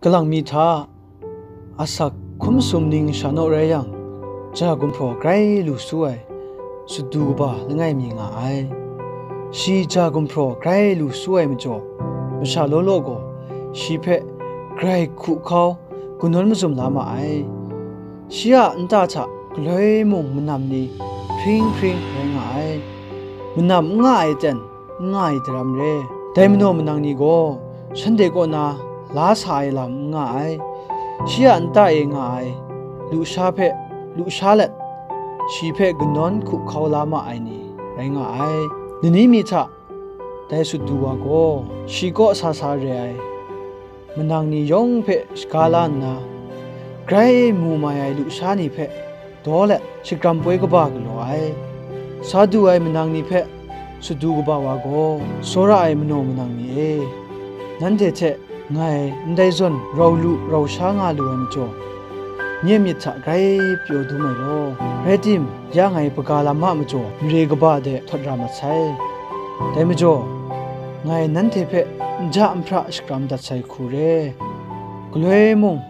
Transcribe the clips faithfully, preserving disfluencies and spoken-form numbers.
Kalang mi hta, asak hkum sum ning sha naw rai yang, ja gumhpraw grai lu su ai, sutdu kaba langai mi nga ai. Shi ja gumhpraw grai lu su ai majaw, masha law law gaw shi hpe grai hku hkau, kanawn mazum la ma ai. Shi a nta hta galoi mung manam ni hpring hpring rai nga ai. Manam n nga ai aten, n nga ai daram re. Dai manaw manang ni gaw shanhte kaw na la sa ai lam n nga ai. Shi a nta e nga ai lusha hpe lusha let, shi hpe kanawn hku hkau la ma ai ni rai nga ai. Lani mi hta dai sutdu wa gaw shi kaw sa sa re ai manang ni yawng hpe shaga la nna, grai mu mai ai lusha ni hpe daw let, shakram poi kaba galaw ai. Sa du ai manang ni hpe sutdu kaba wa gaw, tsawra ai manaw manang ni e, nanhte hte ngai ndai zawn rau lu rau sha nga lu ai majaw, nye myit hta grai pyaw dum ai law. Rai tim, ya ngai hpaga lam a majaw, mare kaba de htawt ra mat sai. Dai majaw, ngai nanhte hpe n ja n hpra shakram dat sai hku re. Galoi mung,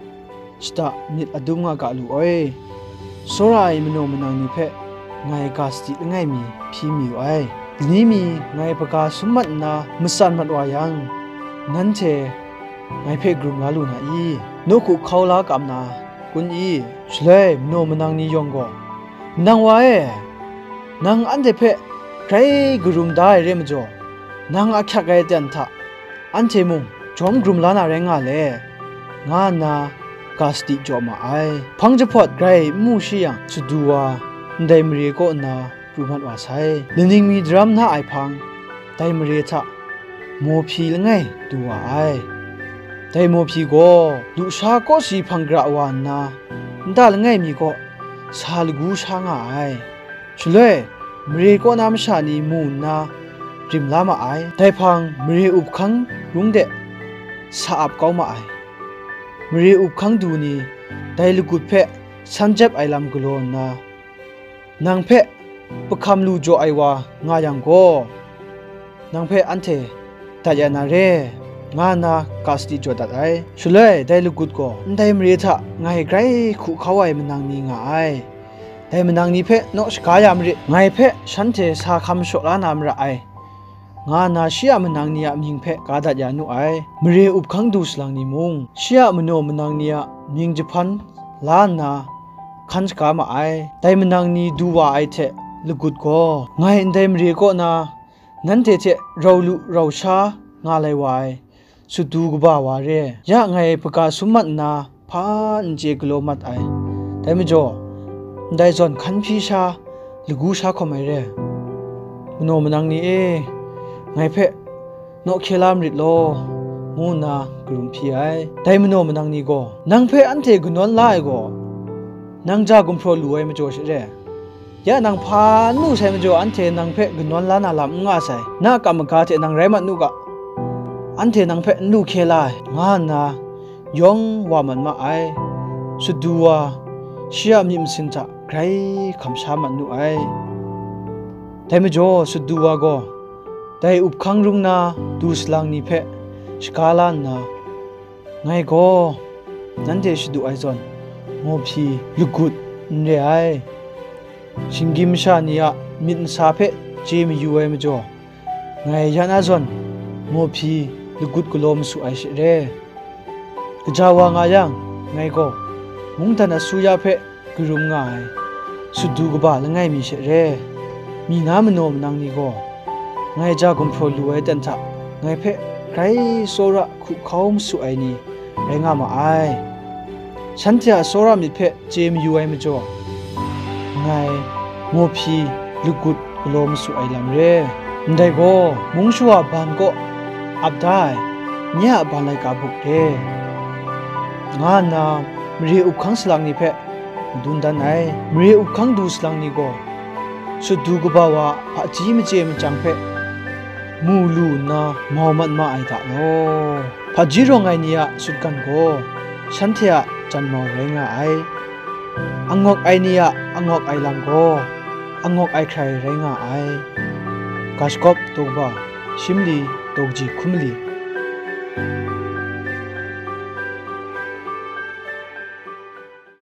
shada myit adum nga ga lu ai. Tsawra ai manaw manang ni hpe ngai ga sadi langai mi hpyi mayu ai. Lani mi ngai hpaga sum mat nna matsan mat wa yang, nanhte ngai hpe karum la lu na i? Nawku hkau la kam na kun i? Shaloi manaw manang ni yawng gaw, "Nang wa e, nang anhte hpe grai karum da ai re majaw, nang ahkyak ai aten hta anhte mung jawm karum la na rai nga le," nga nna ga sadi jaw ma ai. Hpang jahpawt grai n mu shi yang, sutdu wa ndai mare kaw nna pru mat wa sai. Laning mi daram na ai hpang, dai mare hta mawhpyi langai du wa ai. Dai mawhpyi gaw lusha kawsi hpang gara wa nna, nta langai mi kaw sa lagu sha nga ai. Shaloi, mare kaw na masha ni mu nna rim la ma ai. Dai hpang mare up hkang rung de sa ap kau ma ai. Mare up hkang du ni dai lagut hpe san jep ai lam galaw nna, "Nang hpe pahkam lu jaw ai wa nga yang gaw, nang hpe anhte dat ya na re," nga nna ga sadi jaw dat ai. Shaloi dai lagut gaw, "Ndai mare hta ngai grai hku hkau ai manang ni nga ai. Dai manang ni hpe naw shaga ya marit, ngai hpe shanhte sa hkam shaw la na mara ai," nga nna shi a manang ni a mying hpe ga dat ya nu ai. Mare up hkang du salang ni mung, shi a manaw manang ni a mying jahpan la nna hkan shaga ma ai. Dai manang ni du wa ai hte lagut gaw, "Ngai ndai mare kaw na nanhte hte rau lu rau sha nga lai wa ai, sutdu kaba wa re. Ya ngai hpaga sum mat nna, hpa n chye galaw mat ai. Dai majaw, ndai zawn hkan hpyi sha lagu sha hkawm ai re. Manaw manang ni e, ngai hpe naw hkye la marit law," ngu nna karum hpyi ai. Dai manaw manang ni gaw, "Nang hpe anhte kanawn la ai gaw, nang ja gumhpraw lu ai majaw she re. Ya nang hpa n lu sai majaw, anhte nang hpe kanawn la na lam n nga sai. Na a kam maga hte nang rai mat nu ga, anhte nang hpe n lu hkye la ai," nga nna yawng wa mat ma ai. Sutdu wa shi a myit masin hta grai hkam sha mat nu ai. Dai majaw, sutdu wa gaw dai up hkang rung na du salang ni hpe shaga la nna, "Ngai gaw nanhte shadu ai zawn, mawhpyi lagut n re ai. Shinggyim masha ni a myit masa hpe chye mayu ai majaw, ngai ya na zawn, mawhpyi lagut galaw masu ai she re. Kaja wa nga yang, ngai gaw mungdan asuya hpe karum nga ai, sutdu kaba langai mi she re. Mi na manaw manang ni gaw, ngai ja gumhpraw lu ai ten hta, ngai hpe grai tsawra hku hkau masu ai ni rai nga ma ai. Shanhte a tsawra myit hpe chye mayu ai majaw, ngai mawhpyi lagut galaw masu ai lam re. Ndai gaw, mung shawa ban kaw ap da ai, nye a ban laika buk re," nga nna mare up hkang salang ni hpe madun dan ai. Mare up hkang du salang ni gaw, sutdu kaba wa hpaji machye machyang hpe mu lu nna mau mat ma ai ga law. Hpaji rawng ai ni a sutgan gaw shanhte a janmau rai nga ai. Angawk ai ni a angawk ai lam gaw angawk ai hkrai rai nga ai. Ga shagawp daw kaba, shim li, daw kaji hkum mali.